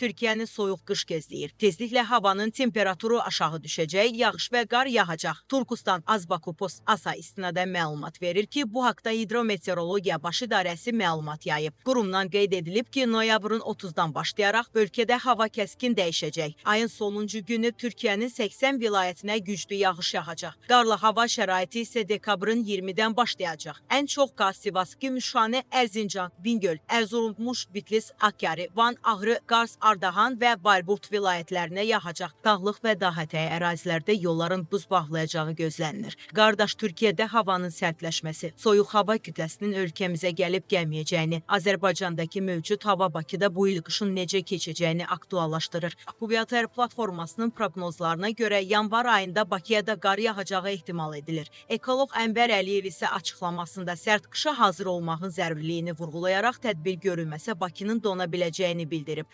Türkiyəni soyuq qış gözləyir. Tezliklə havanın temperaturu aşağı düşəcək, yağış və qar yağacaq. Turkustan Azbaku Post ASA istinadən məlumat verir ki, bu haqda Hidrometeorologiya Baş İdarəsi məlumat yayıb. Qurumdan qeyd edilib ki, noyabrın 30-dan başlayaraq ölkədə hava kəskin dəyişəcək. Ayın sonuncu günü Türkiyənin 80 vilayətinə güclü yağış yağacaq. Qarlı hava şəraiti isə dekabrın 20-dən başlayacaq. Ən çox qar Sivas, Gümüşhanə, Erzincan, Bingöl, Erzurum, Muş, Bitlis, Hakkari, Van, Ağrı, Qars, Ardahan və Bayburt vilayətlərinə yağacaq. Dağlıq və dağ ətəyi ərazilərdə yolların buz bağlayacağı gözlənilir. Qardaş Türkiyədə havanın sərtləşməsi, soyuq hava kütləsinin ölkəmizə gəlib gəlməyəcəyini, Azərbaycandakı mövcud hava Bakıda bu il qışın necə keçəcəyini aktuallaşdırır. Kubiyater platformasının proqnozlarına görə yanvar ayında Bakıya da qar yağacağı ehtimal edilir. Ekoloq Ənvər Əliyev isə açıqlamasında sərt qışa hazır olmağın zəruriliyini vurğulayaraq tədbir görülməsə Bakının dona biləcəyini bildirib.